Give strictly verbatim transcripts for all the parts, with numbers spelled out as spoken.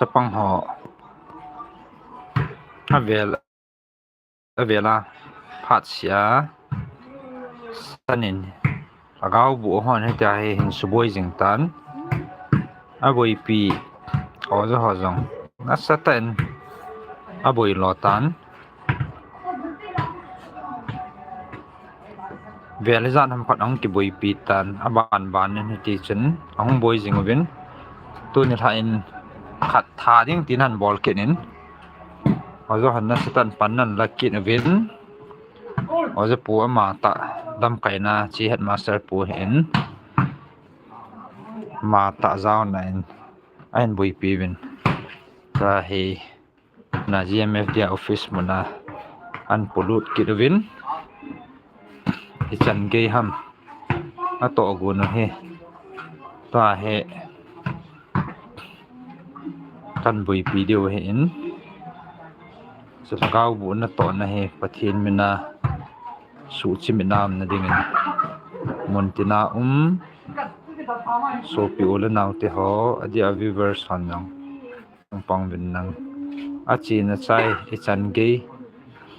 chapang ho avel, avel a phat sia sanin lhagao bu hon hitia hi hin suboi jing tan. Aboipi oja ho jong nasatah in aboi lo tan. Vel ijat ham khat ahung kiboipi tan, aban ban in hiti chun ahung boi jing uvin. Tuni lha in khat tha ding tin ahin bol kit in, oja hon nasatah in pan ahin la kit uvin. Oja pu ama tah lamkaina chi headmaster pu hin ama tah jaona in ahin boipi uvin. Tua hi na G M F D office muna ahin polut kit uvin. Ichan gei ham atoh gon u hi. Tua hi kahin boipi diu ahin. Chulhagao bu natohna hi Pathen mina suhchimit na umna dingin, muntina um sopi u le naote ho, adeh a viewers hon jong pang uvin lang. Achena chai ichan gei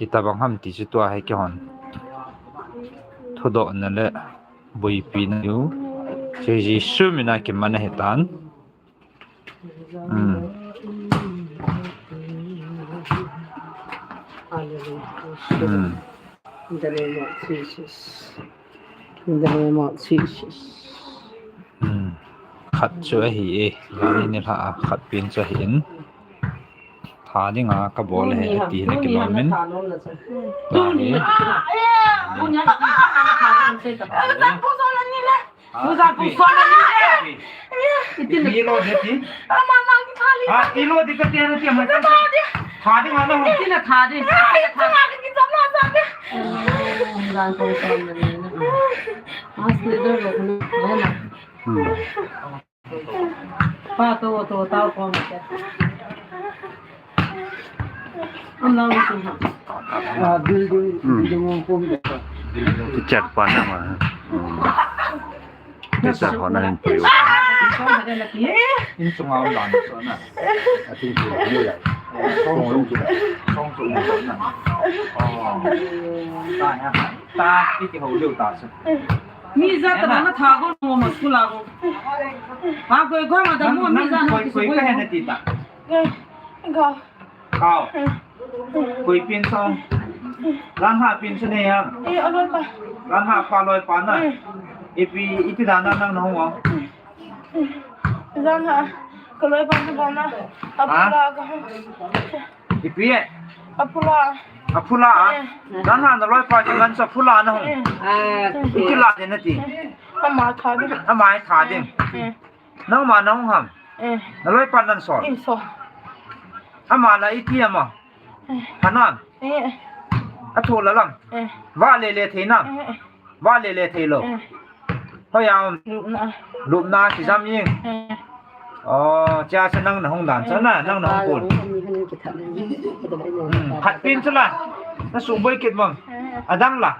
itobang ham ti chu tua hi keihon thudohna le boipina diu. Hiche Jesu mina kiman ahitan. Hmm. Hmm. In the name of Jesus. In the name of Jesus. Hmm. Khat chu ahi e, lani nilhah a khat pen chu ahin. Tha dinga kabol ahi, ati na kilom in. Tuni. Tuni. Tuni. Tuni. Ipi lo ding ti? Ah, ilo ding kati na ti, mai ta. Tha ding ano. Tina tha ding. Hmm. Pa to to tao ko ma. Am na. Ah, building, hmm, building ko. Teacher pa na ma. Hmm. Teacher ho na hin pui u. Insung a um dan so na. I think so. Song so. Song so na. Oh. Ta ya. Ta ki ki ho liu ta so. Mi ja ta na tha ko mo ma school a ko. Ha ko ko ma da mo mi ja na koi ko. Koi ka he na ti ta. Ko. Koi pen song. Langha pen song ne ya. Eh, aloipa. Langha pa loipa na. Hmm. Ipi, iti dan a nang nahung o. Langha. Ka loipa na ba na. Ha? Apula ka. Ipi e? Apula. Apula a? Eh. Langha na loipa ki ngan sa pula nahung. Eh. Ah, iti la de na ti. Ama tha ding. Ama tha ding. Eh. Nangma nahung ham? Eh. Na loipa nan sol? Eh, sol. Ama la iti ama? Eh. Hanan? Eh. Athu la lam? Eh. Va le le thei nam? Eh. Va le le thei lo? Eh. Hoi a um? Lupna. Lupna kijam ing? Eh. Oh, cha cha nang nahung dan cha na, nang nahung kun. Hmm, khat pen cha la. Na suboi kit bang. Eh. Adang la.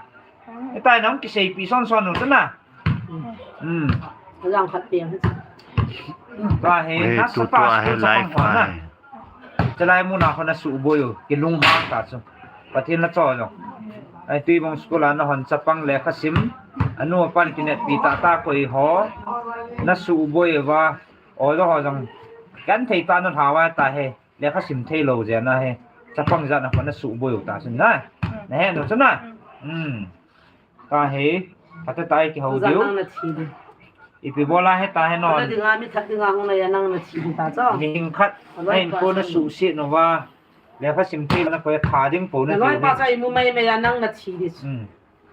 Eh. Itai nang kiseipi son son u cha na. Hmm. Lang khat piang. Tua hi, eh, na tu, sapa tua hi school live chapang ho na. Chalai muna ho na suboi u, kilunghang ta chu. Pathen na cho jong. Ai, Tuibong school a na hon chapang lekha sim. Anu apan kineppi tah tah koi ho. Na suboi uva. Oja ho jong. Kan thei ta na lhau a ta he. Lekha sim thei lou jeh a na he. Chapang jat na ho na suboi u ta chu na. Na he nu chu na. Hmm. Ka he, kata tai kihou diu. Nang na thi di. Ipi bola he ta he non. Kata dinga mi that dinga hung na ya nang na thi di ta cho. Ning khat, na in ko na suhset nau va. Lekha sim thei na ko ya tha ding po na thi. Na loipa cha imu mai mai ya nang na thi di. Hmm.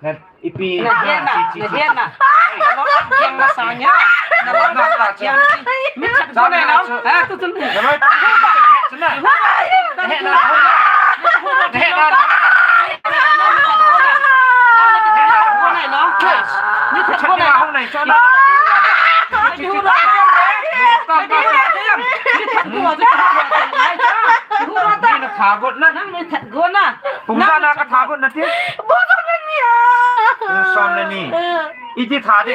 Na ipi. Na dia na, na dia na. Na lo na dia na sa nya. Na lo na sa nya. Mi that ko na no. Ha, tu tu. Na loipa. Na he na. Na he na. Ni na tha got na. Nang ni that got na. Pung sa na ka tha got na ti. Pung som na ni. Iti tha di.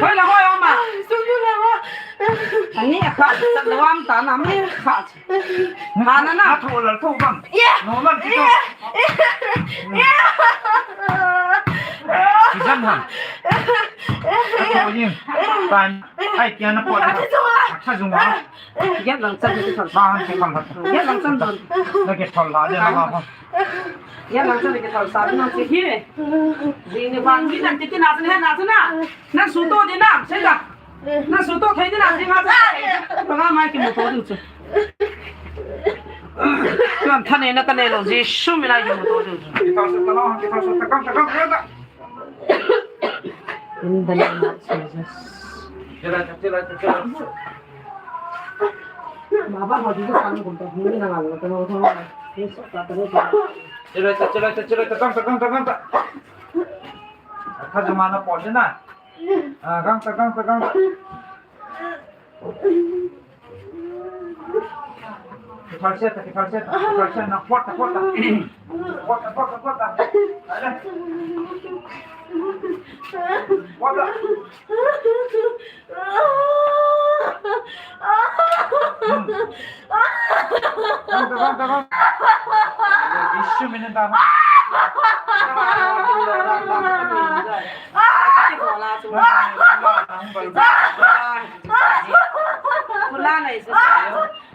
Hoi la hoi ama. Ani kha, sa lawm ta na, mi kha. Ha na na. Tho la tho bang. No man ti to. Ki jam ham. Tho yin. Tan. Ai, kia na po. Tha jung ha. Yan lang chan ki thol. Ba han ki thol. Yan lang chan don. Na ki thol la, yan lang ha. Yan lang chan ki thol sa na ki hi. Jing ni bang ni nan ti ti na na na na. Nan su to di na, se da. Nan su to thei di na, jing ha. Ba nga mai ki mu to di chu. Tuan tha ne na ka ne lo, Jesu min a ki mu to di chu. Ki thol sa ta lo, ki thol sa ta kam ta kam ta. In the name of Jesus. Baba, ho di ko sang ko ta, hindi na nga ko ta, no, no. Yes, ta, ta, ta. Chilai ta, chilai ta, chilai ta, tang ta, tang ta, tang ta. Kha jama na po na. Ah, gang ta, gang ta, gang ta. Kipal siya ta, kipal siya ta, kipal siya na, pot ta, pot ta. Pot ta, pot ta, pot ta. Ale. Pot ta. Come, come, come, come. Isu minum dah. Pula na isu.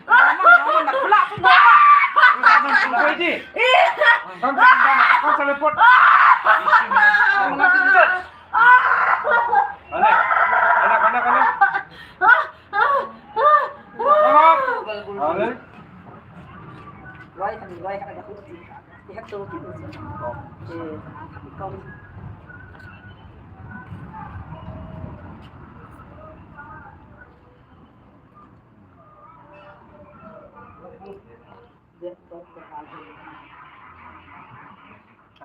Mama, mama, pula, pula. Come, come, come, come, come, come, come. Isu minum. Anak, anak, anak, anak.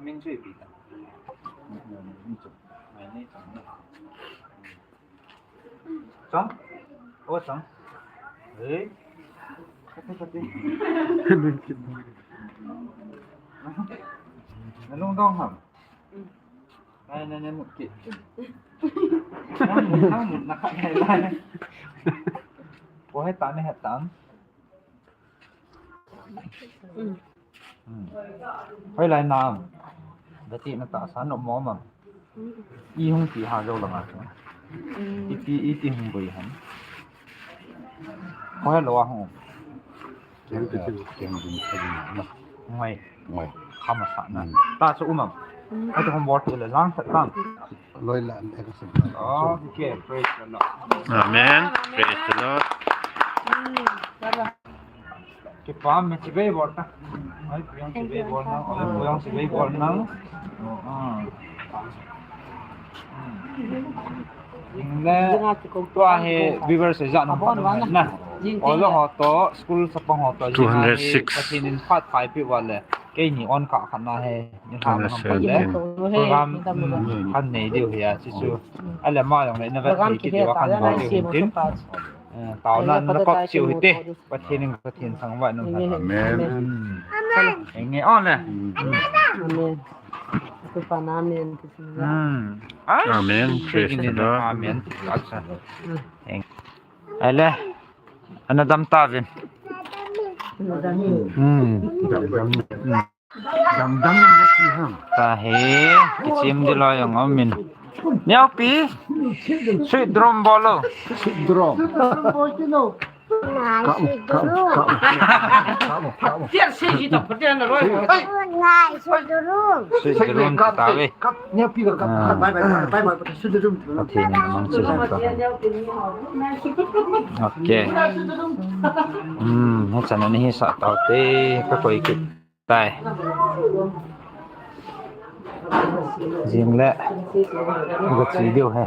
Amin chu ipi ta. Chong? O chong. Hey. Kati, kati. Nalungdong ham? Nai, nai, nai, mut kit. Nang mut, nang mut, nakhat nai lai. Ko he ta ne he tam. Hoilai na. Dati na ta sa no mo ma. I hung ti ha jo la ma. Iti, iti hung boi han. Ko he lo a hung. Ngai. Ngai. Khama sa na. Ta su umam. Ati hung bor tu le lang sa tam. Loi la an ek sa. Okay, praise the Lord. Amen. Praise the Lord. Kipam me chibai bol ta. Ai, puyang chibai bol na. Ai, puyang chibai bol na. Ah. Ingle tua he viewers se ja na. Olo ho to, school sapang ho to. Two hundred six. Pathen in phat phai pi wa le. Kei ni on ka khan na he. Ni ha na le. Program kan nei diu he a chi chu. Ale ma jong le na va ki diu kan ba diu tin. Taona na kop chiu hite. Pathen in Pathen thangvah in um hen. Amen. Amen. Amen. Amen. Praise the Lord. Amen. Ale. Ana dam ta vin. Hmm. Dam dam na ti ham. Ta he, kichim di lo jong amin. Niaupi. Sweet drum bol lo. Sweet drum. Ka, ka, ka, ka, ka. Tiar se ji ta phaten na roi. Ngai, sweet drum. Sweet drum ta ve. Niaupi ka, ka, bye, bye, bye, bye, sweet drum. Pathen in mang che ta. Okay. Hmm, hichan a ni hi sa tau te, ka koi kit. Tai. Jing le. Ga chi diu he.